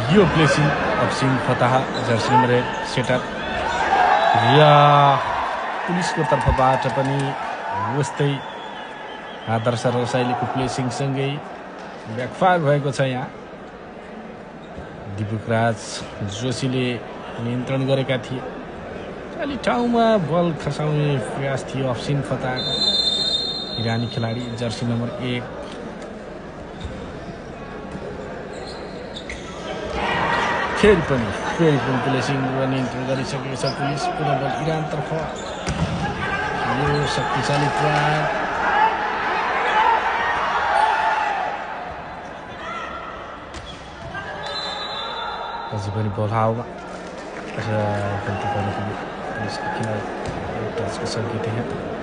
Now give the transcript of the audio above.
यो placing Afshin Fatah jersey number 1 setup या पुलिसको तर्फबाट पनि उस्तै आदर्श रसाइलीको प्लेसिङ सँगै ब्याकफायर भएको छ। यहाँ दिपुकराज जोशीले नियन्त्रण गरेका थिए। खाली ठाउँमा बल खसाउने प्रयास थियो अफसिन फताहको। इरानी खेलाडी जर्सी नम्बर 1 फेरि पनि प्लेसिङ नियन्त्रण गरिसकेको छ पुलिस। पुनः बल इरानतर्फ। यो शक्तिशाली प्रहार अझै पनि बल हावामा गल्ती गर्नु पुलिसको खिलाडी टचको सङ्केत यहाँ।